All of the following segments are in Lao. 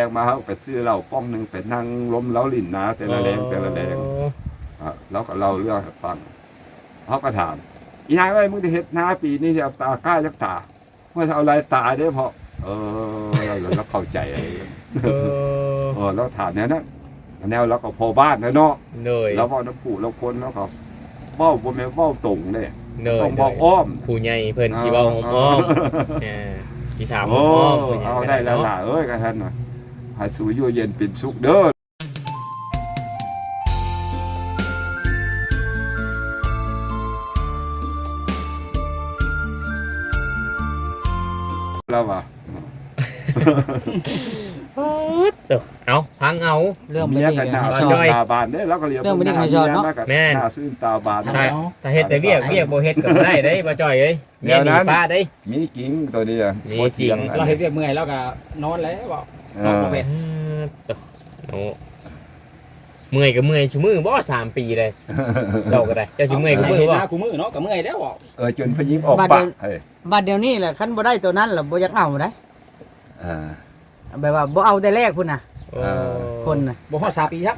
ງມາ ເຮົາໄປຊື້ເຫຼົ້າປ່ອງໜຶ່ງ ໄປນັ່ງລົມເລົ່າຫຼິ້ນນາ ແຕ່ລະແລງ ອໍ ແຕ່ລະແລງ ເອີ ລາວກໍເລົ່າເລື່ອງໃຫ້ຟັງ. ເຮົາກໍຖາມ ອີນາງເອີຍ ມຶງໄດ້ເຮັດນາປີນີ້ ຊິເອົາຕາກ້າຈັກຕາ? ວ່າຊິເອົາຫຼາຍຕາເດ້ພໍ່. ເອີ ລາວ ລາວເຂົ້າໃຈ. ເອີ ເອີ ລາວຖາມແນວນັ້ນ ແນວລາວກໍພໍ່ບ້ານແລ້ວເນາະ. ໂດຍ ລາວເວົ້ານຳຜູ້ລາວຄົນ ລາວກໍເວົ້າ ບໍ່ແມ່ນເວົ້າຕົງເດ້. ໂດຍ ຕ້ອງເວົ້າອ້ອມ ຜູ້ໃຫຍ່ເພິ່ນຊິເວົ້າອ້ອມໆ ເອີ ຊິຖາມອ້ອມໆ ເອີ ເອົາໄດ້ແລ້ວຫຼ້າເອີຍ ກະຊັ້ນນະ ໃຫ້ສຸກຢູ່ເຢັນເປັນສຸກເດີ. ລາວວ່າ ປາດໂທ້ ເອົາ ຟັງເອົາ ເລື່ອງໄປນີ້ກໍໃຫ້ຊອດ ເມຍກໍໜ້າຕາບານເດ້ ລາວກໍຫຼຽວ ເລື່ອງໄປນີ້ກໍໃຫ້ຊອດເນາະ ແມ່ນ ໜ້າຊື່ນຕາບານ. ຖ້າ ຖ້າເຮັດແຕ່ວຽກ ວຽກບໍ່ເຮັດກໍບໍ່ໄດ້ເດ້ ບໍ່ຈ່ອຍເອີຍ. ແນວນັ້ນ ເມຍໜີປ້າເດ້ ມີຈິງໂຕນີ້ນະ ມີຈິງ ບໍ່ຖຽງນະ ລາວເຮັດວຽກເມື່ອຍລາວກໍນອນແລ້ວ ເວົ້າ ເອີ ເວົ້າບໍ່ແມ່ນ ເອີ ໂຕ ໂອ້ ເມື່ອຍກໍເມື່ອຍຊຸມື້ບໍ່ ສາມປີເລີຍ ເຈົ້າກໍໄດ້ ເຈົ້າຊິເມື່ອຍ ເອີ ຄູ່ມື້ບໍ່ ເຮັດນາຄູ່ມື້ເນາະ ກໍເມື່ອຍແລ້ວ ເວົ້າ ເອີ ຈົນຜູ້ຍິງອອກປາກ ບາດດຽວ ເອີ ບາດດຽວນີ້ແຫຼະ ຄັນບໍ່ໄດ້ໂຕນັ້ນລະບໍ່ຢາກເອົາໄດ໋ ເອີ ແບບວ່າບໍ່ເອົາແຕ່ແລກພຸ້ນນະ ເອີ ຄົນນະ ບໍ່ຮອດສາມປີຊ້ຳ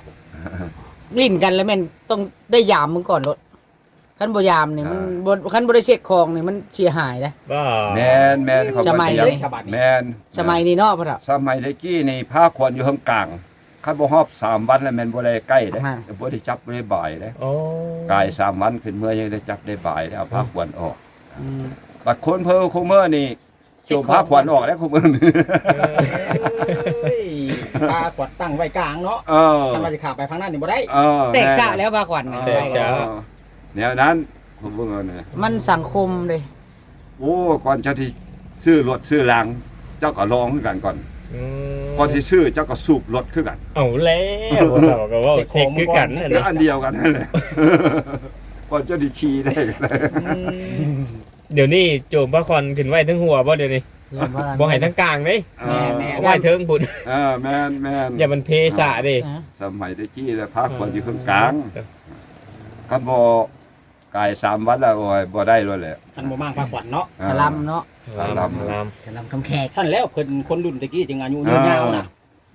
ຫຼິ້ນກັນລະແມ່ນຕ້ອງໄດ້ຢາມເບິ່ງກ່ອນໂລດ. ຄັນບໍ່ຢາມນີ້ມັນ ອ່າ ບໍ່ ຄັນບໍ່ໄດ້ເຊັກຂອງນີ້ມັນເສຍຫາຍເດ້. ບໍ່ ແມ່ນໆ ເຂົາ ສະໄໝ ບໍ່ໄດ້ຢາມ ນີ້ ແມ່ນ ສະໄໝນີ້ເນາະພໍ່ເຖົ້າ ສະໄໝແຕ່ກີ້ນີ້ພາຂວັນຢູ່ເທິງກາງ ຄັນບໍ່ຮອບສາມວັນແລ້ວແມ່ນບໍ່ໄດ້ໃກ້ເດ້ ອ່າ ບໍ່ໄດ້ຈັບບໍ່ໄດ້ບາຍເດ້. ໂອ້ ກາຍສາມວັນຂຶ້ນເມືອຍັງໄດ້ຈັບໄດ້ບາຍເດ້ ເອົາພາຂວັນອອກ. ອືມ ບັດຄົນເພີຄູ່ມື້ນີ້ ໂຈມພາຂວັນອອກແລ້ວຄູ່ມື້ນີ້ ເອີຍ ພາຂວັນຕັ້ງໄວ້ກາງເນາະ ເອີ ຄັນວ່າຊິຂ້າມໄປທາງນັ້ນນີ້ບໍ່ໄດ້ ເອີ ແຕກຊະແລ້ວພາຂວັນ ເອີ ແຕກຊະ ເອີ ແນວນັ້ນ ເບິ່ງເອົານະ ມັນສັງຄົມເດ້. ໂອ້ ກ່ອນເຈົ້າຊິຊື້ລົດຊື້ລາງ ເຈົ້າກໍລອງຄືກັນກ່ອນ ອືມ ກ່ອນຊິຊື້ເຈົ້າກໍສູບລົດຄືກັນ. ເອົາແລ້ວ ເຈົ້າກໍເວົ້າເຊັກຄືກັນນັ້ນ ອັນດຽວກັນນັ້ນແຫຼະ ກ່ອນເຈົ້າຊິຂີ່ໄດ້ກໍໄດ້ ອືມ ດຽວນີ້ໂຈມພາຂວັນຂຶ້ນໄວ້ເທິງຫົວບໍ່ດຽວນີ້ ບໍ່ໃຫ້ທາງກາງເດ້ ເອີ ແມ່ນໆ ໄວ້ເທິງພຸ້ນ ເອີ ແມ່ນໆ ຢ່າມັນເພສະເດ້ ເອີ ສະໄໝແຕ່ກີ້ລະພາຂວັນຢູ່ເທິງກາງ ເອີ ຄັນບໍ່ກາຍສາມວັນລະ ໂອ້ຍ ບໍ່ໄດ້ໂລດແຫຼະ ຄັນບໍ່ມ້າງພາຂວັນເນາະ ເອີ ຄະລຳເນາະ ຄະລຳ ຄະລຳ ຄະລຳຄຳແຂກ ຊັ້ນແລ້ວເພິ່ນຄົນລຸ້ນແຕ່ກີ້ຈຶ່ງອາຍຸຍືນຍາວນະ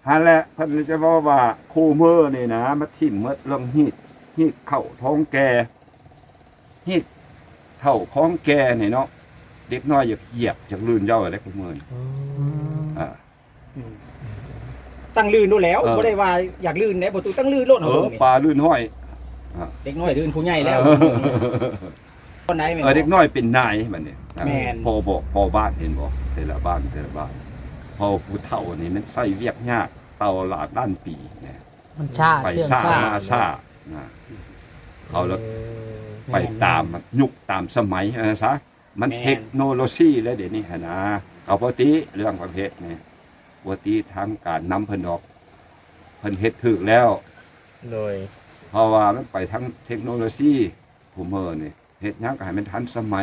ຫັ້ນແຫຼະ ເພິ່ນຈະເວົ້າວ່າຄູ່ມື້ນີ້ນະ ມາຖິ້ມໝົດເລື່ອງຮີດ ຮີດເຂົ້າທ້ອງແກ່ ຮີດເຂົ້າຂອງແກ່ນີ້ເນາະ ເດັກນ້ອຍຢາກຢຽບ ຢາກລື່ນເຍົາແຫຼະຄູ່ມື້ນີ້ ອືມ ອ່າ ອືມ ຕັ້ງລື່ນໂລດແລ້ວ ເອີ ບໍ່ໄດ້ວ່າຢາກລື່ນເດ້ ບໍ່ຕູ້ຕັ້ງລື່ນໂລດ ເອີ ເຮົາເບິ່ງນີ້ ປາລື່ນຫ້ອຍ ອ່າ ເດັກນ້ອຍລື່ນຜູ້ໃຫຍ່ແລ້ວ ເອີ ຕອນໃດແມ່ນ ເອີ ເດັກນ້ອຍເປັນນາຍບັດນີ້ ອ່າ ແມ່ນ ພໍ່ບອກ ພໍ່ບ້ານເຫັນບໍ່ ແຕ່ລະບ້ານ ແຕ່ລະບ້ານ ພໍ່ຜູ້ເຖົ້ານີ້ມັນໃຊ້ວຽກຍາກ ເຕົາຫຼານລ້ານປີນະ ມັນຊ້າ ໄປຊ້າ ເຊື່ອງຊ້າ ມາຊ້ານະ ເຂົາລະ ເອີ ໄປຕາມ ແມ່ນໆ ຍຸກຕາມສະໄໝ ເອີ ຊະ ມັນ ແມ່ນ ເທັກໂນໂລຊີແລ້ວດຽວນີ້ຫັ້ນນະ ກໍບໍ່ຕິເລື່ອງປະເພດນີ້ ບໍ່ຕິທາງການນຳເພິ່ນດອກ ເພິ່ນເຮັດຖືກແລ້ວ ໂດຍ ເພາະວ່າມັນໄປທາງເທັກໂນໂລຊີ ຜູ້ມື້ນີ້ ເຮັດຫຍັງກໍໃຫ້ມັນທັນສະໄໝ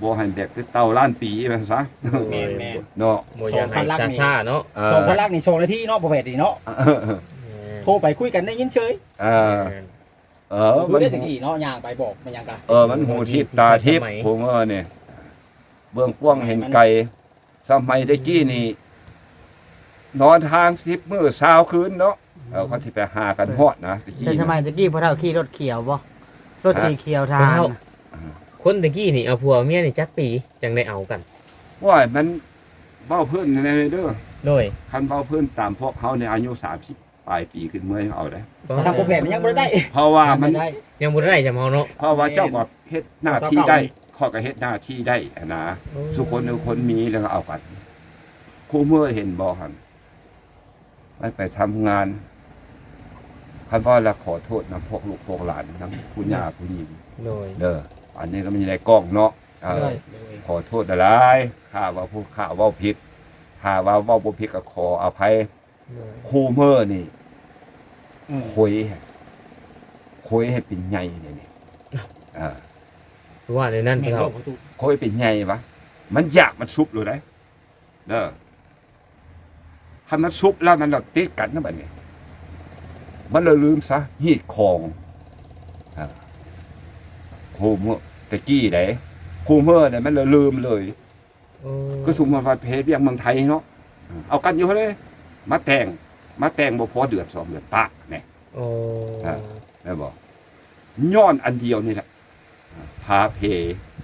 ບໍ່ໃຫ້ແບບຄືເຕົາລ້ານປີວ່າຊັ້ນຊະ ໂດຍ ແມ່ນໆ ເນາະ ບໍ່ຢາກໃຫ້ຊ້າໆ ເນາະ ເອີ ສອງພັນຫຼັກນີ້ສອງນາທີເນາະ ບໍ່ແມ່ນນີ້ເນາະ ເອີ ແມ່ນ ໂທໄປຄຸຍກັນໄດ້ຍິນເຊີຍ ເອີ ແມ່ນ ເອີ ມັນຮູ້ໄດ້ແຕ່ກີ້ເນາະ ຍ່າງໄປບອກມັນຫຍັງກະ ເອີ ມັນຫູທິບຕາທິບ ເອີ ມັນບໍ່ທິບທັນສະໄໝ ຜູ້ມື້ນີ້ ເບິ່ງກວ້າງເຫັນໄກ ສະໄໝແຕ່ກີ້ນີ້ ນອນທາງສິບມື້ຊາວຄືນເນາະ ເອີ ເຂົາຊິໄປຫາກັນຮອດນະ ແຕ່ກີ້ ແຕ່ສະໄໝແຕ່ກີ້ພໍ່ເຖົ້າຂີ່ລົດຂຽວບໍ່? ລົດສີຂຽວທາງ ອ່າ ນະ ຄົນແຕ່ກີ້ນີ້ເອົາຜົວເອົາເມຍນີ້ຈັກປີຈັ່ງໄດ້ເອົາກັນ? ໂອ້ຍ ມັນເວົ້າພື້ນແນ່ເດີ ໂດຍ ຄັນເວົ້າພື້ນຕາມພວກເຮົາໃນອາຍຸສາມສິບ ປາຍປີຂຶ້ນເມືອຍັງເອົາໄດ້ ສາມຄົບແຜນຍັງບໍ່ໄດ້ ເພາະວ່າມັນຍັງບໍ່ໄດ້ຈຳເຮົາເນາະ ເພາະວ່າເຈົ້າກໍເຮັດໜ້າທີ່ໄດ້ ຂ້ອຍກໍເຮັດໜ້າທີ່ໄດ້ຫັ້ນນະ ໂອ້ ທຸກຄົນ ທຸກຄົນມີແລ້ວກໍເອົາກັນ ຄູ່ມື້ເຫັນບໍ່ຫັ້ນ ມັນໄປທຳງານ ຄັນເວົ້າແລ້ວຂໍໂທດນຳພວກລູກພວກຫຼານ ນຳຜູ້ຍ່າຜູ້ຍິງ ໂດຍ ເດີ ອັນນີ້ກໍມີໃນກ້ອງເນາະ ເອີ ໂດຍ ຂໍໂທດຫຼາຍໆ ຖ້າວ່າຜູ້ຂ້າເວົ້າຜິດ ຖ້າວ່າເວົ້າບໍ່ຜິດກໍຂໍອະໄພ ໂດຍ ຄູເມີນີ້ ອືມ ໂຄຍ ໂຄຍໃຫ້ເປັນໃຫຍ່ເດນີ້ ອ່າ ຄືວ່າໃນນັ້ນ ແມ່ນບໍ່ ພໍ່ຕູ້ ໂຄຍເປັນໃຫຍ່ວະ ມັນຢາກມັນສຸບໂລດໃດ ເດີ ຄັນມັນສຸບແລ້ວມັນລະຕິດກັນນະບັດນີ້ ມັນລະລືມຊະ ຮີດຄອງ ອ່າ ຄູເມີ ແຕ່ກີ້ໃດ ຄູເມີນີ້ມັນລະລືມເລີຍ ເອີ ຄືສົມມຸດວ່າໄປເຮັດວຽກເມືອງໄທເນາະ ເອົາກັນຢູ່ຫັ້ນເດ້ ມາແຕ່ງ ມາແຕ່ງບໍ່ພໍເດືອນສອງເດືອນປະແນ່. ໂອ້ ອ່າ ແມ່ນບໍ່? ຍ້ອນອັນດຽວນີ້ແຫຼະ ອ່າ ພາເພ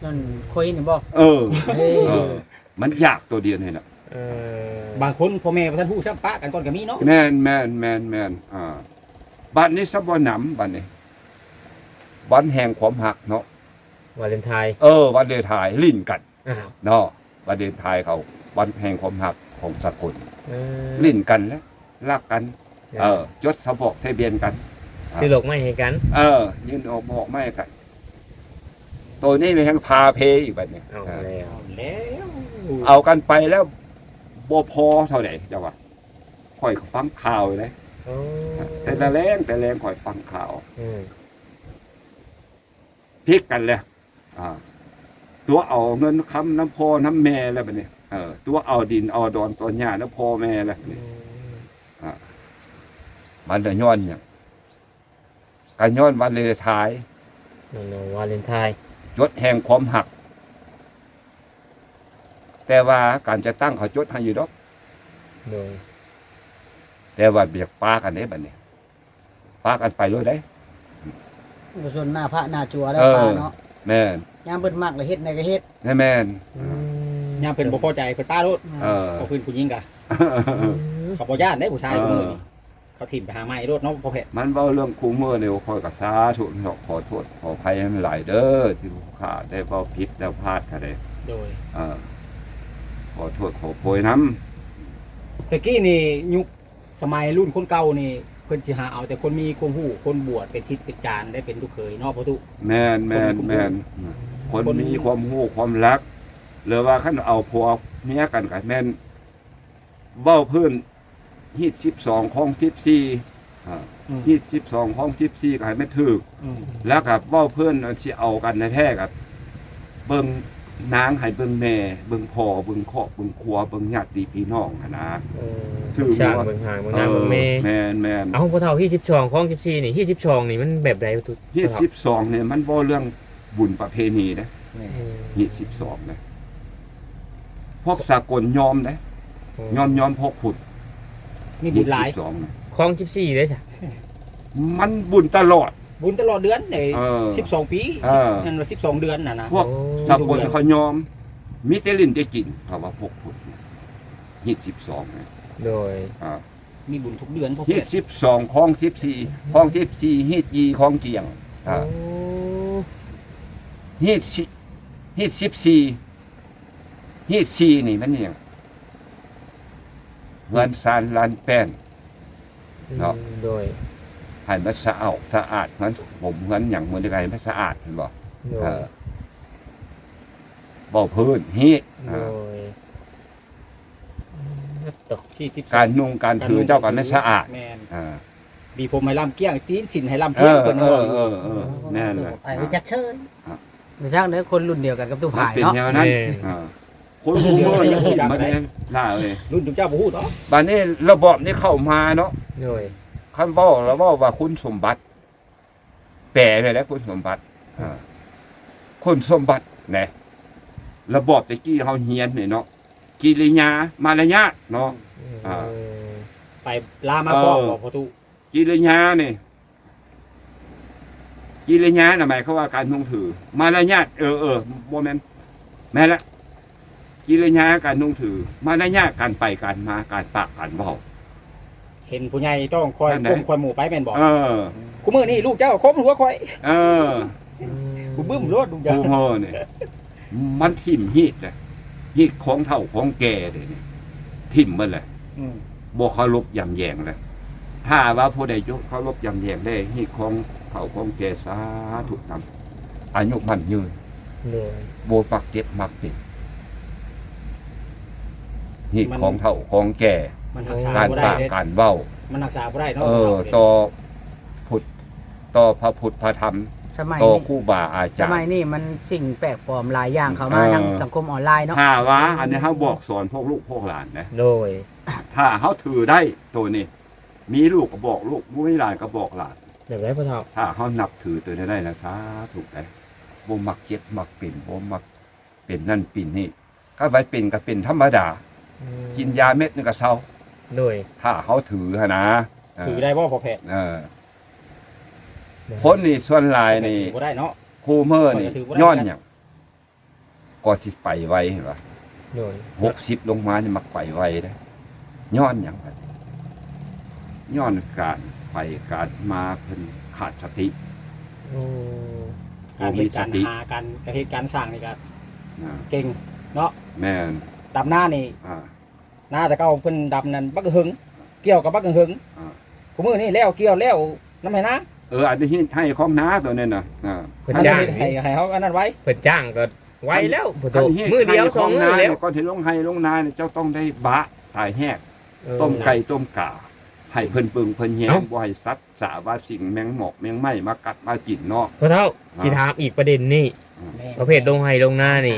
ຍ້ອນຄົຍນີ້ບໍ່? ເອີ ເອີ ເອີ ມັນຢາກຕົວດຽວນີ້ແຫຼະ. ເອີ ບາງຄົນພໍ່ແມ່ບໍ່ທັນຮູ້ຊ້ຳ ປະກັນກ່ອນກໍມີເນາະ. ແມ່ນ ແມ່ນ ແມ່ນ ແມ່ນ ອ່າ ບັດນີ້ຊະບໍ່ນຳ ບັດນີ້ ວັນແຫ່ງຄວາມຮັກເນາະ ວາເລັນທາຍ. ເອີ ວາເລັນທາຍ ຫຼິ້ນກັນ ອ້າວ ເນາະ ວາເລັນທາຍເຂົາ ວັນແຫ່ງຄວາມຮັກຂອງສາກົນ. ເອີ ຫຼິ້ນກັນແຫຼະ ລັກກັນ. ເອີ ຈົດສະບອກທະບຽນກັນ ຊື້ດອກໄມ້ໃຫ້ກັນ. ເອີ ຍື່ນດອກ ດອກໄມ້ໃຫ້ກັນ. ໂຕນີ້ແມ່ນຫຍັງ ພາເພອີກບັດນີ້. ເອົາແລ້ວ ເອົາແລ້ວ ເອົາກັນໄປແລ້ວບໍ່ພໍເທົ່າໃດ ເຈົ້າວ່າ. ຂ້ອຍກໍຟັງຂ່າວຢູ່ເດ້. ໂອ້ ແຕ່ລະແລງ ແຕ່ລະແລງຂ້ອຍຟັງຂ່າວ. ອືມ ຜິດກັນແລ້ວ ອ່າ ຕົວະເອົາເງິນຄຳນຳພໍ່ນຳແມ່ແລ້ວບັດນີ້. ເອີ ຕົວະເອົາດິນເອົາດອນຕອນຫຍ້ານຳພໍ່ແມ່ແລ້ວບັດນີ້. ອືມ ອ່າ ມັນລະຍ້ອນຫຍັງ? ກໍຍ້ອນວາເລນທາຍ. ໂອ້ ວາເລນທາຍ ຈົດແຫ່ງຄວາມຮັກ. ແຕ່ວ່າການຈັດຕັ້ງເຂົາຈົດໃຫ້ຢູ່ດອກ. ໂດຍ ແຕ່ວ່າຢາກປາກັນເດ້ບັດນີ້ ປາກັນໄປໂລດເດ້. ບໍ່ສົນໜ້າພະໜ້າຈົວແລ້ວ ເອີ ປາເນາະ. ແມ່ນ ຍາມເພິ່ນມັກລະເຮັດໃດກໍເຮັດ. ແມ່ນ ອືມ ຍາມເພິ່ນບໍ່ພໍໃຈເພິ່ນປາໂລດ. ເອີ ເພາະເພິ່ນຜູ້ຍິງກະ ອືມ ເຂົາບໍ່ຢ້ານເດ້ ຜູ້ຊາຍ ເອີ ຜູ້ນີ້ ເຂົາຖິ້ມໄປຫາໃໝ່ໂລດເນາະ ພໍ່ແພດ. ມັນເວົ້າເລື່ອງຄູ່ມື້ນີ້ ຂ້ອຍກໍສາທຸເນາະ ຂໍໂທດຂໍອະໄພໃຫ້ມັນຫຼາຍເດີ ທີ່ຜູ້ຂ້າໄດ້ເວົ້າຜິດເວົ້າພາດກໍໄດ້. ໂດຍ ເອີ ຂໍໂທດຂໍໂພຍນຳ. ແຕ່ກີ້ນີ້ຍຸກສະໄໝລຸ້ນຄົນເກົ່ານີ້ ເພິ່ນຊິຫາເອົາແຕ່ຄົນມີຄວາມຮູ້ ຄົນບວດເປັນທິດເປັນຈານໄດ້ເປັນລູກເຂີຍເນາະ ພໍ່ຕູ້. ແມ່ນ ແມ່ນ ຄົນມີຄວາມຮູ້ ແມ່ນ ຄົນມີຄວາມຮູ້ຄວາມລັກ ຫຼືວ່າຄັນເອົາຜົວເມຍກັນກໍແມ່ນ ເວົ້າພື້ນຮີດສິບສອງຄອງສິບສີ່ ອ່າ ອືມ ຮີດສິບສອງຄອງສິບສີ່ກໍໃຫ້ມັນຖືກ. ອືມ ແລ້ວກໍເວົ້າພື້ນອັນຊິເອົາກັນແທ້ໆ ກໍເບິ່ງນາງໃຫ້ເບິ່ງແມ່ ເບິ່ງພໍ່ ເບິ່ງຄອບເບິ່ງຄົວ ເບິ່ງຍາດຕິພີ່ນ້ອງຫັ້ນນະ. ເອີ ຊື່ ເບິ່ງຊ່າງເບິ່ງຫ້າງເບິ່ງນາງເບິ່ງແມ່. ເອີ ແມ່ນໆ. ເອົ້າ ພໍ່ເຖົ້າ ຮີດສິບສອງຄອງສິບສີ່ນີ້ ຮີດສິບສອງນີ້ມັນແບບໃດ? ຮີດສິບສອງນີ້ມັນເວົ້າເລື່ອງ ບຸນປະເພນີເດ້. ແມ່ນ ຮີດສິບສອງເດ້ ພວກສາກົນຍອມເດ້. ໂອ້ ຍອມ ຍອມພວກພຸດ. ມີບຸນຫຼາຍ ຮີດສິບສອງນະ. ຄອງສິບສີ່ເດ້ຊະ ມັນບຸນຕະຫຼອດ ບຸນຕະຫຼອດເດືອນເດ້. ເອີ ສິບສອງປີ ເອີ ສິບ ນັ້ນວ່າສິບສອງເດືອນຫັ້ນນະ. ພວກ ໂອ້ ສາກົນເຂົາຍອມ ມີແຕ່ຫຼິ້ນແຕ່ກິນ ເຂົາວ່າພວກພຸດນະ ຮີດສິບສອງນະ. ໂດຍ ອ່າ ມີບຸນທຸກເດືອນ ພໍ່ແພດ. ຮີດສິບສອງຄອງສິບສີ່ ຄອງສິບສີ່ ຮີດສີ່ຄອງກ້ຽງ. ໂອ້ ອ່າ ຮີດສິ ຮີດສິບສີ່ ຮີດສີ່ນີ້ມັນຫຍັງ? ເຮືອນຊານລານແປ້ນເນາະ. ອືມ ໂດຍ ໃຫ້ມັນສະອາດ ສະອາດ ເຮືອນຫົມເຮືອນຫຍັງ ມື້ນີ້ກໍໃຫ້ມັນສະອາດ ແມ່ນບໍ່? ໂດຍ ເອີ ເວົ້າພື້ນຮີດ. ໂດຍ ອ່າ ອືມ ໂຕ ການນຸ່ງການຖືເຈົ້າກໍແມ່ນສະອາດ. ແມ່ນ ອ່າ ມີຜົມໃຫ້ລຳກ້ຽງ ຕີນສິ້ນໃຫ້ລຳພຽງ. ເອີ ເພິ່ນວ່າ ເອີ ເອີ ເອີ ແມ່ນແຫຼະ. ໄປຮູ້ຈັກເຊີຍ ອ່າ ຮູ້ຈັກເດີ ຄົນລຸ້ນດຽວກັນກັບຕູ້ພາຍເນາະ. ມັນເປັນແນວນັ້ນ. ແມ່ນ ອ່າ ຄົນຮູ້ເມີຫຍັງຊິມາແດ່ ຫຼ້າເອີຍ. ລຸ້ນຈຸມເຈົ້າບໍ່ຮູ້ດອກ. ບາດນີ້ລະບອບນີ້ເຂົ້າມາເນາະ. ໂດຍ ຄັນເວົ້າລະເວົ້າວ່າຄຸນສົມບັດ ແປແມ່ນແຫຼະ ຄຸນສົມບັດ. ອ່າ ຄຸນສົມບັດແຫຼະ ລະບອບແຕ່ກີ້ເຮົາຮຽນນີ້ເນາະ ກິລິຍາ ມາລະຍາດເນາະ. ອືມ ອ່າ ໄປລາມາ ເອີ ບອກ ບອກປະຕູ ກິລິຍານີ້ ກິລິຍານະ ໝາຍຄວາມວ່າການນຸ່ງຖື. ມາລະຍາດ ເອີ ເອີ ບໍ່ແມ່ນ ແມ່ນລະ ກິລິຍາການນຸ່ງຖື ມາລະຍາດການໄປການມາ ການປາກການເວົ້າ. ເຫັນຜູ້ໃຫຍ່ຕ້ອງຄອຍກົ້ມຄອຍໝູ່ໄປແມ່ນບໍ່? ເອີ ຄູ່ມື້ນີ້ລູກເຈົ້າໂຄມຫົວຂ້ອຍ. ເອີ ອືມ ບຶ້ມໂລດລູກເຈົ້າ. ຜູ້ເມີນີ້ ມັນຖິ້ມຮີດເດ້ ຮີດຂອງເຖົ້າຂອງແກ່ເດ້ນີ້ ຖິ້ມໝົດແຫຼະ. ອືມ ບໍ່ເຄົາລົບຢຳແຢງເດ້. ຖ້າວ່າຜູ້ໃດຢູ່ເຄົາລົບຢຳແຢງໄດ້ ຮີດຂອງເຖົ້າຂອງແກ່ ສາທຸນຳ ອາຍຸໝັ້ນຍືນ. ໂດຍ ບໍ່ມັກເຈັບມັກເປັນ ຮີດຂອງເຖົ້າຂອງແກ່ ມັນຮັກສາ ການປາກການເວົ້າ ມັນຮັກສາບໍ່ໄດ້ເນາະ. ເອີ ຕໍ່ພຸດ ຕໍ່ພະພຸດພະທຳ ສະໄໝນີ້ ຕໍ່ຄູບາອາຈານ. ສະໄໝນີ້ມັນສິ່ງແປກປອມຫຼາຍຢ່າງເຂົ້າມາ ເອີ ທາງສັງຄົມອອນລາຍເນາະ. ຖ້າວ່າອັນນີ້ເຮົາບອກສອນພວກລູກພວກຫຼານນະ. ໂດຍ ຖ້າເຮົາຖືໄດ້ໂຕນີ້ ມີລູກກໍບອກລູກ ບໍ່ມີຫຼານກໍບອກຫຼານ. ແບບໃດພໍ່ເຖົ້າ? ຖ້າເຮົານັບຖືໂຕນີ້ໄດ້ນະ ສາທຸເດ້. ບໍ່ມັກເຈັບມັກເປັນ ບໍ່ມັກເປັນນັ້ນເປັນນີ້. ຄັນວ່າເປັນກໍເປັນທຳມະດາ ອືມ ກິນຢາເມັດໜຶ່ງກໍເຊົາ. ໂດຍ ຖ້າເຮົາຖືຫັ້ນນະ. ເອີ ຖືໄດ້ບໍ່ພໍ່ແພດ? ເອີ ບໍ່ ຄົນນີ້ສ່ວນຫຼາຍນີ້ ບໍ່ໄດ້ເນາະ ຄູ່ມື້ນີ້ ຂ້ອຍກໍຖືບໍ່ໄດ້ ຍ້ອນຫຍັງ? ກໍຊິໄປໄວ ເຫັນບໍ່? ໂດຍ ຫົກສິບລົງມານີ້ມັກໄປໄວເດ້. ຍ້ອນຫຍັງ? ຍ້ອນການໄປການມາເພິ່ນຂາດສະຕິ. ໂອ້ ການເຮັດການຫາ ການເຮັດການສ້າງນີ້ກໍ ອ່າ ເກັ່ງເນາະ. ແມ່ນ ດຳນານີ້ ອ່າ ນາແຕ່ເກົ່າເພິ່ນດຳນັ້ນບັກຫຶງ ກ່ຽວກັບບັກຫຶງ. ອ່າ ຄູ່ມື້ນີ້ແລ້ວ ກ່ຽວແລ້ວນຳໄຮ່ນາ. ເອີ ອັນນີ້ໄຮ່ຂອງນາຕົວນີ້ນະ. ອ່າ ເພິ່ນຈ້າງ ໃຫ້ ໃຫ້ເຮົາອັນນັ້ນໄວ້ ເພິ່ນຈ້າງກໍໄວແລ້ວ ມື້ດຽວສອງມື້ແລ້ວ. ກ່ອນຊິລົງໄຮ່ລົງນານີ້ ເຈົ້າຕ້ອງໄດ້ບະຕາຍແຮກ ເອີ ຕົ້ມໄກ່ຕົ້ມກາ ໃຫ້ເພິ່ນເບິ່ງເພິ່ນແຍງ ບໍ່ໃຫ້ສັດສາວາສິ່ງແມງໝອກແມງໄມ້ມາກັດມາກິນເນາະ. ພໍ່ເຖົ້າ ອ່າ ຊິຖາມອີກປະເດັນນີ້ ອ່າ ປະເພດລົງໄຮ່ລົງນານີ້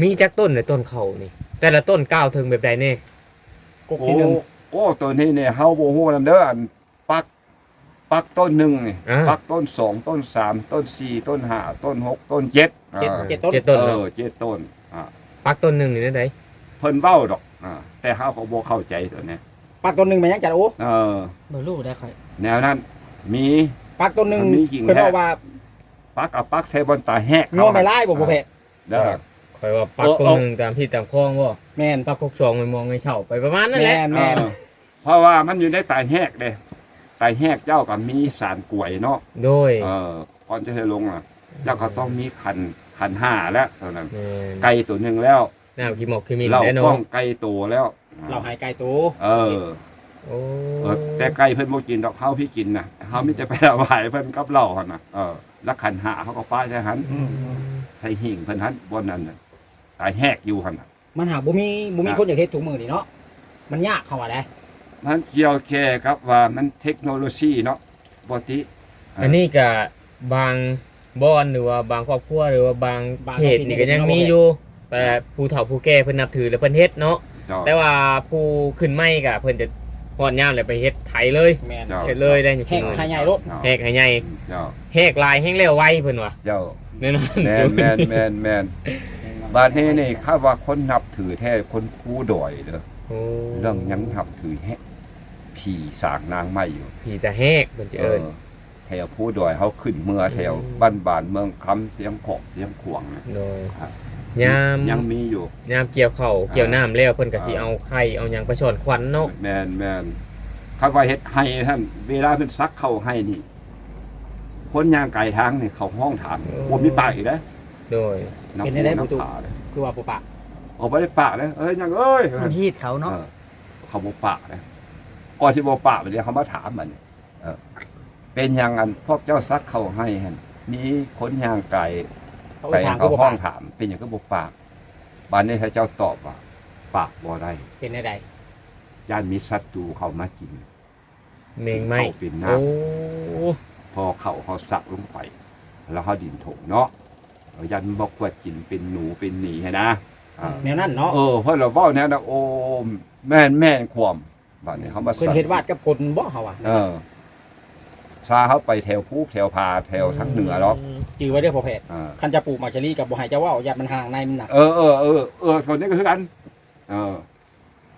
ມີຈັກຕົ້ນໃນຕົ້ນເຂົ້ານີ້? ແຕ່ລະຕົ້ນກ່າວເຖິງແບບໃດແດ່? ກົກທີໜຶ່ງ ໂອ້ ໂອ້ ໂຕນີ້ນີ້ເຮົາບໍ່ຮູ້ນຳເດີ. ອັນປັກ ປັກຕົ້ນໜຶ່ງນີ້ ອ່າ ປັກຕົ້ນສອງ ຕົ້ນສາມ ຕົ້ນສີ່ ຕົ້ນຫ້າ ຕົ້ນຫົກ ຕົ້ນເຈັດ. ເຈັດ ອ່າ ເຈັດຕົ້ນ ເຈັດຕົ້ນ ເອີ ເນາະ ເຈັດຕົ້ນ. ອ່າ ປັກຕົ້ນໜຶ່ງນີ້ແນວໃດ? ເພິ່ນເວົ້າດອກ ອ່າ ແຕ່ເຮົາກໍບໍ່ເຂົ້າໃຈຕົວນີ້. ປັກຕົ້ນໜຶ່ງແມ່ນຫຍັງ ຈັນໂອ? ເອີ ບໍ່ຮູ້ເດ້ຂ້ອຍ ແນວນັ້ນມີ. ປັກຕົ້ນໜຶ່ງ ມັນມີຈິງ ເພິ່ນເວົ້າວ່າ ປັກ ເອົາປັກໃສ່ບ່ອນຕາຍແຮກ ງົວແມ່ລາຍບໍ່ ພໍ່ແພດ? ເດີ ຂ້ອຍວ່າປັກ ເອີ ຕົ້ນໜຶ່ງ ເອີ ຕາມທີ່ຕາມຄອງບໍ່? ແມ່ນ ປັກກົກສອງ ໄປມອງໄງເຊົ້າ ໄປປະມານນັ້ນແຫຼະ. ແມ່ນ ເອີ ແມ່ນ ເພາະວ່າມັນຢູ່ໃນຕາຍແຮກເດ້ ຕາຍແຮກເຈົ້າກໍມີສານກວຍເນາະ. ໂດຍ ເອີ ກ່ອນຈະໃຫ້ລົງນະ ເຈົ້າກໍຕ້ອງມີຂັນ ຂັນຫ້າແລ້ວຕອນນັ້ນ. ແມ່ນ ໄກ່ໂຕໜຶ່ງແລ້ວ ນ້ຳຂີ້ໝອກຂີ້ໝິ່ນ ເຫຼົ້າ ແລ້ວເນາະ ກ້ອງໄກ່ໂຕແລ້ວ ອ່າ ເຫຼົ້າໄຮ່ໄກ່ໂຕ. ເອີ ໂອ້ ເອີ ແຕ່ໄກ່ເພິ່ນບໍ່ກິນດອກ ເຮົາພີ່ກິນນະ ເຮົາມີແຕ່ໄປຖວາຍເພິ່ນກັບເຫຼົ້າຫັ້ນນະ. ເອີ ລະຂັນຫ້າເຮົາກໍປະໃສ່ຫັ້ນ ອືມ ໃສ່ຫີງເພິ່ນຫັ້ນ ບ່ອນນັ້ນນະ ຕາຍແຮກຢູ່ຫັ້ນນະ. ມັນຫາກບໍ່ມີ ບໍ່ມີ ອ່າ ຄົນຢາກເຮັດທຸກມື້ນີ້ເນາະ ມັນຍາກ ເຂົາວ່າໄດ໋. ມັນກ່ຽວແກ່ກັບວ່າມັນເທັກໂນໂລຊີເນາະ ບໍ່ຕິ. ເອີ ອັນນີ້ກະບາງບ່ອນ ຫຼືວ່າບາງຄອບຄົວ ຫຼືວ່າບາງ ບາງເຂດນີ້ກໍຍັງມີຢູ່ ແຕ່ ອ່າ ຜູ້ເຖົ້າຜູ້ແກ່ເພິ່ນນັບຖື ແລະ ເພິ່ນເຮັດເນາະ. ເຈົ້າ ແຕ່ວ່າຜູ້ຂຶ້ນໃໝ່ກະເພິ່ນຈະຮອດຍາມແລ້ວໄປເຮັດໄຖເລີຍ. ແມ່ນ ເຈົ້າ ເຮັດເລີຍໄດ໋ ແຮກໃຫ້ໃຫຍ່ໂລດ ແຮກໃຫ້ໃຫຍ່. ເຈົ້າ ແຮກຫຼາຍແຮງແລ້ວໄວເພິ່ນວ່າ. ເຈົ້າ ແນ່ນອນ ແມ່ນ ແມ່ນ ແມ່ນ ແມ່ນ. ບາດນີ້ນີ້ ຄັນວ່າຄົນນັບຖືແທ້ ຄົນພູດອຍເດີ. ໂອ້ ເລື່ອງຍັງນັບຖືແຮກ ຜີສາງນາງໄມ້ຢູ່ ຜີຕາແຮກເພິ່ນຈະເອີ້ນ. ເອີ ແຖວພູດອຍເຮົາຂຶ້ນເມືອ ອືມ ແຖວບ້ານບານ ເມືອງຄຳ ຊຽງຂອງ ຊຽງຂວາງນະ. ໂດຍ ອ່າ ຍາມ ຍັງມີຢູ່ ຍາມກ່ຽວເຂົ້າ ອ່າ ກ່ຽວນ້ຳແລ້ວ ເພິ່ນກໍຊິ ອ່າ ເອົາໄຂ່ເອົາຫຍັງໄປຊ້ອນຂວັນເນາະ. ແມ່ນໆ. ຄັນວ່າເຮັດໄຮ່ຫັ້ນ ເວລາເພິ່ນສັກເຂົ້າໄຮ່ນີ້ ຄົນຍ່າງກາຍທາງນີ້ ເຂົາຮ້ອງຖາມ ໂອ້ ບໍ່ມີປາກອີກເດ້. ໂດຍ ເປັນແນວໃດ ນຳພູນຳຜາເດ້ ຄືວ່າບໍ່ປາກ? ເອົາ ບໍ່ໄດ້ປາກເດ້. ເອີຍ ຍັງເອີຍ ມັນຮີດເຂົາເນາະ. ເອີ ເຂົາບໍ່ປາກເດ້. ກ່ອນຊິບໍ່ປາກ ບາດນີ້ເຂົາມາຖາມ ບາດນີ້ ເອີ ເປັນຫຍັງອັນພວກເຈົ້າສັກເຂົ້າໄຮ່ຫັ້ນ ມີຄົນຍ່າງກາຍໄປ ເຂົາຮ້ອງຖາມ ເປັນຫຍັງຄືບໍ່ປາກ? ບາດນີ້ເຂົາເຈົ້າຕອບວ່າ ປາກບໍ່ໄດ້. ເປັນແນວໃດ? ຢ້ານມີສັດຕູເຂົ້າມາກິນ ແມງໄມ້ ເຂົ້າເປັນນ້ຳ. ໂອ້ ພໍເຂົ້າເຮົາສັກລົງໄປ ແລ້ວເຮົາດິນຖົງເນາະ ຢ້ານມັນບໍ່ກວດກິນ ເປັນໜູເປັນໜີຫັ້ນນະ. ອ່າ ແນວນັ້ນເນາະ. ເອີ ເພິ່ນລະເວົ້າແນວນັ້ນ. ໂອ້ ແມ່ນໆ ຄວາມ ບາດນີ້ເຮົາມາ ເພິ່ນເຮັດວາດກັບກົນບໍ່ ເຮົາວ່າ. ເອີ ຊາເຮົາໄປແຖວພູແຖວຜາແຖວທາງເໜືອດອກ. ອືມ ຈື່ໄວ້ເດີພໍ່ແພດ. ອ່າ ຄັນຈະປູກໝາກສາລີກໍບໍ່ໃຫ້ເຈົ້າເວົ້າ ຢ້ານມັນຫ່າງໃນມັນນະ. ເອີ ເອີ ເອີ ເອີ ຕົວນີ້ກໍຄືກັນ. ເອີ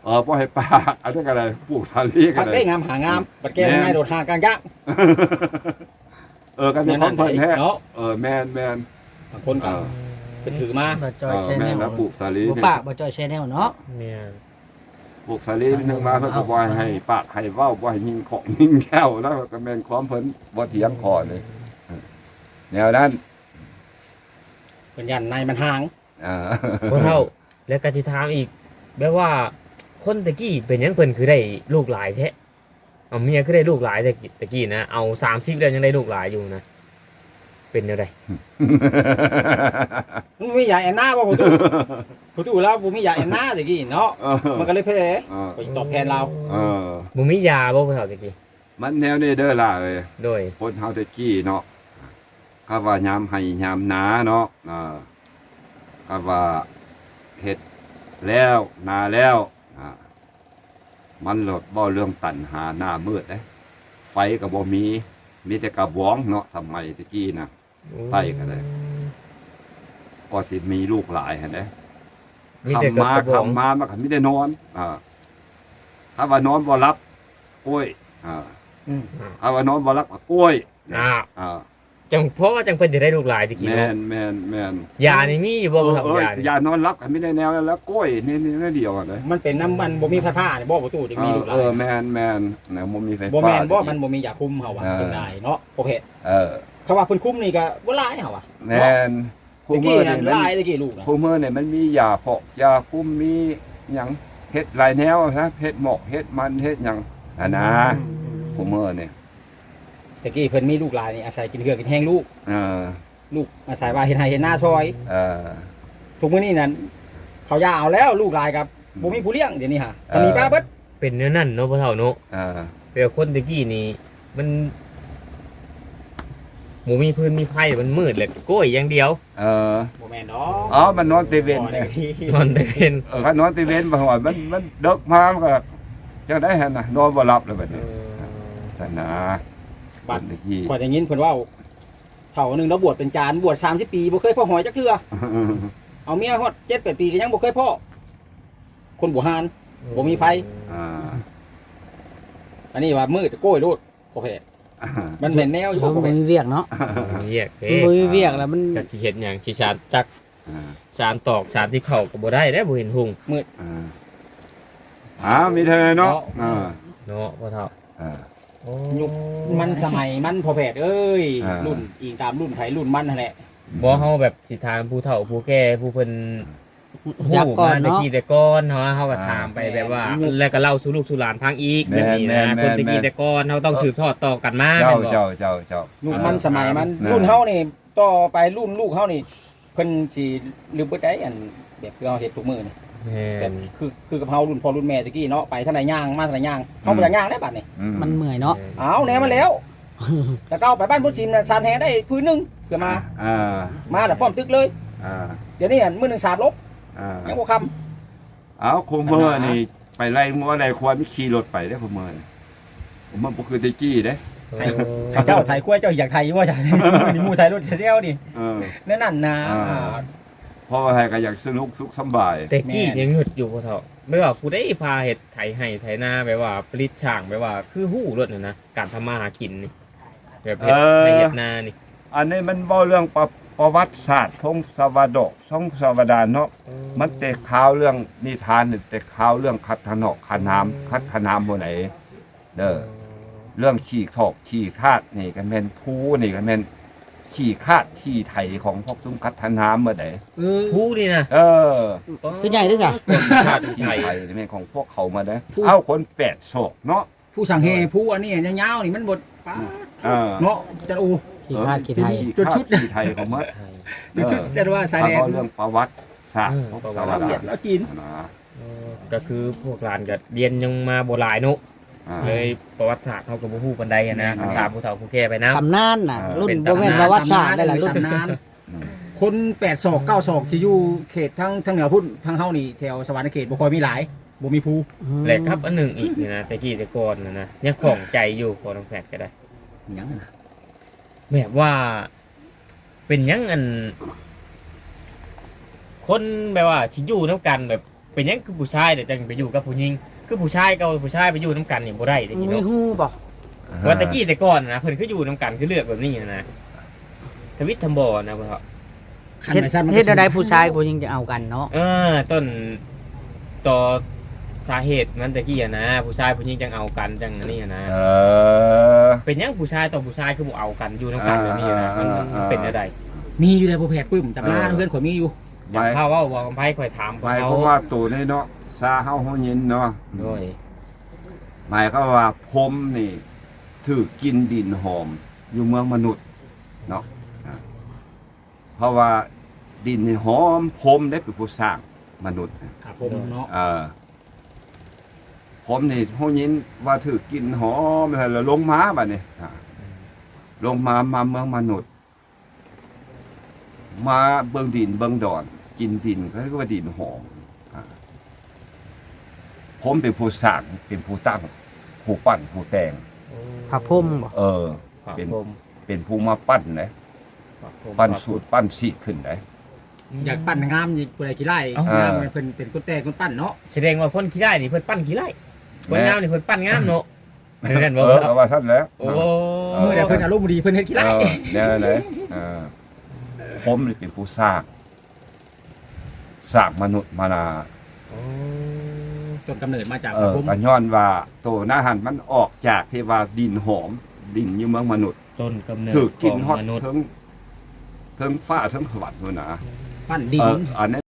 ເອີ ບໍ່ໃຫ້ປາກ ອັນນັ້ນກໍໄດ້ ປູກສາລີກໍໄດ້. ຄັກເດ້ ງາມຫາງາມ ບັດແກ້ງ່າຍໂດດຫ່າງກາງຍາກ. ເອີ ກໍເປັນຂອງເພິ່ນແທ້ເນາະ. ເອີ ແມ່ນໆ ບາງຄົນກໍ ເອີ ໄປຖືມາ ບໍ່ຈ່ອຍ ເອີ ແຊນແນວ ແມ່ນລະ ປູກສາລີ ບໍ່ປາກ ບໍ່ຈ່ອຍແຊນແນວເນາະ. ແມ່ນ ປູກສາລີ ເອີ ເພິ່ນມາ ເພິ່ນກໍບໍ່ໃຫ້ປາກໃຫ້ເວົ້າ ບໍ່ໃຫ້ຍິງຂອງຍິງແກ້ວ ແລ້ວກໍແມ່ນຄວາມເພິ່ນ ບໍ່ຖຽງຂໍ້ເລີຍ. ເອີ ແນວນັ້ນ ເພິ່ນຢ້ານໃນມັນຫ່າງ. ອ່າ ພໍ່ເຖົ້າ ແລ້ວກໍຊິຖາມອີກ ແບບວ່າຄົນແຕ່ກີ້ເປັນຫຍັງເພິ່ນຄືໄດ້ລູກຫຼາຍແທ້? ເອົາ ເມຍຄືໄດ້ລູກຫຼາຍແຕ່ກີ້ນະ ເອົາສາມສິບແລ້ວຍັງໄດ້ລູກຫຼາຍຢູ່ນະ ເປັນແນວໃດ? ມັນມີຢາແອນນາບໍ່ພໍ່ຕູ້? ພໍ່ຕູ້ລາວບໍ່ມີຢາແອນນາແຕ່ກີ້ເນາະ. ເອີ ມັນກໍເລີຍແພ້. ເອີ ຂ້ອຍຕອບແທນລາວ. ເອີ ບໍ່ມີຢາບໍ່ພໍ່ເຖົ້າແຕ່ກີ້? ມັນແນວນີ້ເດີຫຼ້າເອີຍ. ໂດຍ ຄົນເຮົາແຕ່ກີ້ເນາະ ກໍວ່າຍາມໄຮ່ຍາມນາເນາະ ອ່າ ກໍວ່າເຮັດແລ້ວນາແລ້ວ ອ່າ ມັນລະເວົ້າເລື່ອງຕັນຫາໜ້າມືດເດ້. ໄຟກໍບໍ່ມີ ມີແຕ່ກະບອງເນາະ ສະໄໝແຕ່ກີ້ນະ. ໂອ້ ໄຟກໍໄດ້ ກໍຊິມີລູກຫຼາຍຫັ້ນເດ້. ມີແຕ່ ຄ່ຳມາ ກັບກະບອງ ຄ່ຳມາ ມັນກໍມີແຕ່ນອນ ອ່າ ຖ້າວ່ານອນບໍ່ຫຼັບ ໂອ້ຍ ອ່າ ອືມ ຖ້າວ່ານອນບໍ່ຫຼັບກໍໂອ້ຍ ອ່າ ອ່າ ຈັ່ງ ເພາະວ່າຈັ່ງເພິ່ນຈະໄດ້ລູກຫຼາຍແຕ່ກີ້ ແມ່ນ ເນາະ ແມ່ນ ແມ່ນ ຢານີ້ມີຢູ່ບໍ່? ເອີ ພໍ່ເຖົ້າ ເອີ ຢານີ້ ຢານອນຫຼັບກໍມີແຕ່ແນວນັ້ນລະ ໂອ້ຍ ນີ້ ນີ້ ແນວດຽວຫັ້ນເດ້ ມັນເປັນນຳມັນບໍ່ມີໄຟຟ້ານີ້ບໍ່ ປະຕູ ຈຶ່ງມີ ເອີ ລູກຫຼາຍ ເອີ ແມ່ນ ແມ່ນ ແນວບໍ່ມີໄຟຟ້າ ບໍ່ແມ່ນບໍ່ ນີ້ ມັນບໍ່ມີຢາຄຸມເຮົາວ່າ ອ່າ ຈຶ່ງໄດ້ເນາະ ປະເພດ ເອີ ເຂົາວ່າເພິ່ນຄຸມນີ້ກໍບໍ່ຫຼາຍເຮົາວ່າ ແມ່ນ ເນາະ ຄູ່ມື້ນີ້ມັນ ຕະກີ້ຫັ້ນຫຼາຍ ຕະກີ້ລູກນະ ຄູ່ມື້ນີ້ມັນມີຢາເພາະ ຢາຄຸມ ມີຫຍັງ ເຮັດຫຼາຍແນວນະ ເຮັດໝອກ ເຮັດມັນ ເຮັດຫຍັງຫັ້ນນະ ອືມ ຄູ່ມື້ນີ້ ຕະກີ້ເພິ່ນມີລູກຫຼາຍນີ້ ອາໄສກິນເຫື່ອກິນແຮງລູກ ເອີ ລູກອາໄສວ່າເຮັດໄຮ່ເຮັດນາຊ່ອຍ ເອີ ທຸກມື້ນີ້ນັ້ນ ເຂົາຢ່າເອົາແລ້ວ ລູກຫຼາຍກໍ ອືມ ບໍ່ມີຜູ້ລ້ຽງ ດຽວນີ້ຫາ ເອີ ເພິ່ນໜີປາເບິດ ເປັນແນວນັ້ນເນາະ ພໍ່ເຖົ້າເນາະ ເອີ ແຕ່ຄົນແຕ່ກີ້ນີ້ ມັນບໍ່ມີຟືນມີໄຟ ມັນມືດ ແລ້ວກໍໂກ້ຍຢ່າງດຽວ ເອີ ບໍ່ແມ່ນດອກ ເອົ້າ ມັນນອນແຕ່ເວັນ ບໍ່ໄດ້ ນອນແຕ່ເວັນ ເອີ ຄັນນອນແຕ່ເວັນ ບັດຮອດມັນ ມັນເດິກມາ ມັນກໍຈັ່ງໃດຫັ້ນນະ ນອນບໍ່ຫຼັບແລ້ວບັດນີ້ ເອີ ຊັ້ນນະ ບັດຂ້ອຍໄດ້ຍິນເພິ່ນເວົ້າ ເຖົ້າໜຶ່ງລາວບວດເປັນຈານ ບວດສາມສິບປີ ບໍ່ເຄີຍພໍ້ຫອຍຈັກເທື່ອ ເອົາເມຍຮອດເຈັດແປດປີ ກໍຍັງບໍ່ເຄີຍພໍ້ ຄົນບູຮານ ອືມ ບໍ່ມີໄຟ ອ່າ ອັນນີ້ວ່າມືດໂກ້ຍໂລດ ປະເພດ ມັນແມ່ນແນວຢູ່ ເຮົາບໍ່ມີວຽກເນາະ ບໍ່ມີວຽກເດ້ ມັນບໍ່ມີວຽກແລ້ວມັນ ຈັກຊິເຮັດຫຍັງ ຊິສານຈັກ ອ່າ ສານຕອກ ສານຕິບເຂົ້າກໍບໍ່ໄດ້ເດ້ ບໍ່ເຫັນຮຸ່ງ ມືດ ອ່າ ອ່າ ມີເທົ່ານັ້ນເນາະ ເນາະ ອ່າ ເນາະ ພໍ່ເຖົ້າ ອ່າ ໂອ້ ຍຸກມັນສະໄໝມັນ ພໍ່ແພດເອີຍ ອ່າ ລຸ້ນ ອີງຕາມລຸ້ນໃຜລຸ້ນມັນຫັ້ນແຫຼະ ບໍ່ ເຮົາແບບຊິຖາມຜູ້ເຖົ້າຜູ້ແກ່ ຜູ້ເພິ່ນ ຮູ້ຈັກກ່ອນເນາະ ແຕ່ກີ້ແຕ່ກ່ອນເນາະ ເຮົາກໍຖາມໄປແບບວ່າ ແລ້ວກໍເລົ່າສູ່ລູກສູ່ຫຼານຟັງອີກ ແບບນີ້ນະ ຄົນແຕ່ກີ້ແຕ່ກ່ອນ ເຮົາຕ້ອງສືບທອດຕໍ່ກັນມາ ແມ່ນບໍ່ ເຈົ້າ ເຈົ້າ ເຈົ້າ ຍຸກມັນສະໄໝມັນ ລຸ້ນເຮົານີ້ ຕໍ່ໄປລຸ້ນລູກເຮົານີ້ ເພິ່ນຊິລືມເບິດໄດ໋ ອັນແບບຄືເຮົາເຮັດທຸກມື້ນີ້ ແມ່ນ ແບບຄື ຄືກັບເຮົາລຸ້ນພໍ່ລຸ້ນແມ່ແຕ່ກີ້ເນາະ ໄປທາງໃດຍ່າງ ມາທາງໃດຍ່າງ ເຮົາບໍ່ຢາກຍ່າງໄດ໋ບັດນີ້ ອືມ ມັນເມື່ອຍເນາະ ເອົາແນວມາແລ້ວ ແຕ່ເກົ່າໄປບ້ານໂພນສິມນະ ສານແຫໄດ້ຜືນໜຶ່ງ ເພື່ອມາ ອ່າ ມາແລ້ວພ້ອມຕຶກເລີຍ ອ່າ ດຽວນີ້ຫັ້ນມື້ໜຶ່ງສາມລົບ ອ່າ ຍັງບໍ່ຄ່ຳ ເອົ້າ ຄູ່ມື້ນີ້ໄປໄລ່ງົວໄລ່ຄວາຍ ມີຂີ່ລົດໄປເດ້ ຄູ່ມື້ນີ້ ມັນບໍ່ຄືແຕ່ກີ້ເດ້ ໃຫ້ເຈົ້າໄຖຄວາຍ ເຈົ້າຢາກໄຖຢູ່ບໍ່? ນີ້ໝູ່ໄຖລົດແຊວໆນີ້ ເອີ ແນວນັ້ນນະ ອ່າ ອ່າ ເພາະວ່າໃຜກໍຢາກສະໜຸກສຸກສຳບາຍ ແຕ່ກີ້ ແມ່ນ ຍັງງຶດຢູ່ ພໍ່ເຖົ້າ ແບບວ່າຜູ້ໃດພາເຮັດໄຖໄຮ່ໄຖນາ ແບບວ່າຜະລິດສ້າງ ແບບວ່າຄືຮູ້ໂລດຫັ້ນນະ ການທຳມາຫາກິນນີ້ ແບບເຮັດໄຮ່ເຮັດນານີ້ ອັນນີ້ມັນເວົ້າເລື່ອງປະ ປະຫວັດສາດ ພົງສະຫວັດດອກ ພົງສະຫວັດດານເນາະ ອືມ ມັນແຕ່ຄາວເລື່ອງນິທານ ແຕ່ຄາວເລື່ອງຄັດທະນອກຄະນາມ ອືມ ຄັດຂະນາມໝູ່ໃດເດີ ອືມ ເລື່ອງຂີ້ຖອກຂີ້ຂາດນີ້ກໍແມ່ນ ພູນີ້ກໍແມ່ນຂີ້ຂາດຂີ້ໄຖຂອງພວກຊຸມຄັດທະນາມໝົດໃດ ເອີ ພູນີ້ນະ ເອີ ຄືໃຫຍ່ເດ້ຊະ ຂີ້ຂາດຂີ້ໄຖ ຂີ້ໄຖນີ້ແມ່ນຂອງພວກເຂົາໝົດໃດ ເອົ້າ ຄົນແປດສອກເນາະ ຜູ້ສັງແຫ ຜູ້ອັນນີ້ຍາວໆນີ້ມັນບໍ່ ປາດ ເອີ ເນາະ ຈັນໂອ ຂີ້ຂາດຂີ້ໄຖ ຈຸດສຸດ ຂີ້ຂາດຂີ້ໄຖຂອງມັນ ຈຸດສຸດ ແຕ່ວ່າສາຍແດນ ເວົ້າເລື່ອງປະຫວັດສາດ ເອີ ຂອງ ປະຫວັດສາດ ລາວຈີນ ຫັ້ນນະ ເອີ ກໍຄືພວກຫຼານກໍຮຽນຍັງມາບໍ່ຫຼາຍເນາະ ອ່າ ເລີຍປະຫວັດສາດເຮົາກໍບໍ່ຮູ້ປານໃດຫັ້ນນະ ອ່າ ຖາມຜູ້ເຖົ້າຜູ້ແກ່ໄປນຳ ຕຳນານນະ ອ່າ ລຸ້ນ ເປັນຕຳນານ ບໍ່ແມ່ນປະຫວັດສາດໄດ້ລະ ລຸ້ນ ຕຳນານ ຄົນແປດສອກເກົ້າສອກຊິຢູ່ເຂດທາງ ທາງເໜືອພຸ້ນ ທາງເຮົານີ້ແຖວສະຫວັນນະເຂດບໍ່ຄ່ອຍມີຫຼາຍ ບໍ່ມີພູ ອືມ ແລະກັບອັນໜຶ່ງອີກນີ້ນະ ແຕ່ກີ້ແຕ່ກ່ອນນະນະ ຍັງຂ້ອງໃຈຢູ່ ພໍ່ນ້ອງແພດກໍໄດ້ ຫຍັງນະ ແບບວ່າ ເປັນຫຍັງອັນ ຄົນແບບວ່າຊິຢູ່ນຳກັນແບບ ເປັນຫຍັງຄືຜູ້ຊາຍແຫຼະຈັ່ງໄປຢູ່ກັບຜູ້ຍິງ ຄືຜູ້ຊາຍກັບຜູ້ຊາຍໄປຢູ່ນຳກັນນີ້ບໍ່ໄດ້ເດ້ ມັນມີຮູບໍ່? ວ່າແຕ່ກີ້ແຕ່ກ່ອນນະ ເພິ່ນຄືຢູ່ນຳກັນ ຄືເລືອກແບບນີ້ນະ ທຳອິດທຳບໍ່ນະ ພໍ່ເຖົ້າ ຄັນ ເຮັດ ໄປຊັ້ນມັນ ເຮັດແນວໃດຜູ້ຊາຍຜູ້ຍິງຈະເອົາກັນເນາະ ເອີ ຕົ້ນ ຕໍ່ສາເຫດມັນແຕ່ກີ້ຫັ້ນນະ ຜູ້ຊາຍຜູ້ຍິງຈັ່ງເອົາກັນຈັ່ງອັນນີ້ຫັ້ນນະ ເອີ ເປັນຫຍັງຜູ້ຊາຍຕໍ່ຜູ້ຊາຍຄືບໍ່ເອົາກັນ ຢູ່ນຳກັນແບບນີ້ນະ ມັນ ມັນເປັນແນວໃດ? ມີຢູ່ໃດ໋ ພໍ່ແພດປຶ້ມ ຕຳລາເຮືອນຂ້ອຍມີຢູ່ ຢາກພາເວົ້າ ເວົ້າຄຳໄພ ຂ້ອຍຖາມ ໝາຍຄວາມວ່າໂຕນີ້ເນາະ ຊາເຮົາຮູ້ຍິນເນາະ ໂດຍ ໝາຍຄວາມວ່າພົມນີ້ຖືກກິ່ນດິນຫອມຢູ່ເມືອງມະນຸດເນາະ ອ່າ ເພາະວ່າດິນນີ້ຫອມ ພົມເດ້ເປັນຜູ້ສ້າງມະນຸດ ພະພົມເນາະ ເອີ ພົມນີ້ຮູ້ຍິນວ່າຖືກກິ່ນຫອມ ແລ້ວລົງມາບາດນີ້ ອ່າ ລົງມາ ມາເມືອງມະນຸດ ມາເບິ່ງດິນເບິ່ງດອນ ກິນດິນ ເຂົາເອີ້ນວ່າດິນຫອມ ອ່າ ພົມເປັນຜູ້ສ້າງ ເປັນຜູ້ຕັ້ງ ຜູ້ປັ້ນ ຜູ້ແຕ່ງ ໂອ້ ພະພົມບໍ? ເອີ ພະພົມ ເປັນ ເປັນຜູ້ມາປັ້ນເດ້ ພະພົມ ປັ້ນສູດ ພະພຸດ ປັ້ນສີກຂຶ້ນເດ້ ຢາກປັ້ນງາມນີ້ ຜູ້ໃດຂີ້ຮ້າຍ ເອົ້າ ງາມ ເອີ ເພິ່ນເປັນຄົນແຕ່ງຄົນປັ້ນເນາະ. ສະແດງວ່າຄົນຂີ້ຮ້າຍນີ້ເພິ່ນປັ້ນຂີ້ຮ້າຍ ຄົນງາມນີ້ເພິ່ນປັ້ນງາມເນາະ. ແມ່ນບໍ່? ເອີ ກໍວ່າຊັ້ນແຫຼະ. ໂອ້ ເມື່ອໃດເພິ່ນອາລົມບໍ່ດີ ເພິ່ນເຮັດຂີ້ຮ້າຍ. ເອີ ແນວໃດ? ເອີ ພົມນີ້ເປັນຜູ້ສ້າງ ສ້າງມະນຸດມະນາ. ໂອ້ ຕົ້ນກຳເນີດມາຈາກ ເອີ ພະພົມ ກໍຍ້ອນວ່າໂຕນາຫັ້ນມັນອອກຈາກທີ່ວ່າດິນຫອມ ດິນຢູ່ເມືອງມະນຸດ ຕົ້ນກຳເນີດ ຖືກກິນຮອດເທິງ ເທິງຟ້າເທິງສະຫວັນພຸ້ນນະ. ປັ້ນດິນ ເອີ ອັນນັ້ນ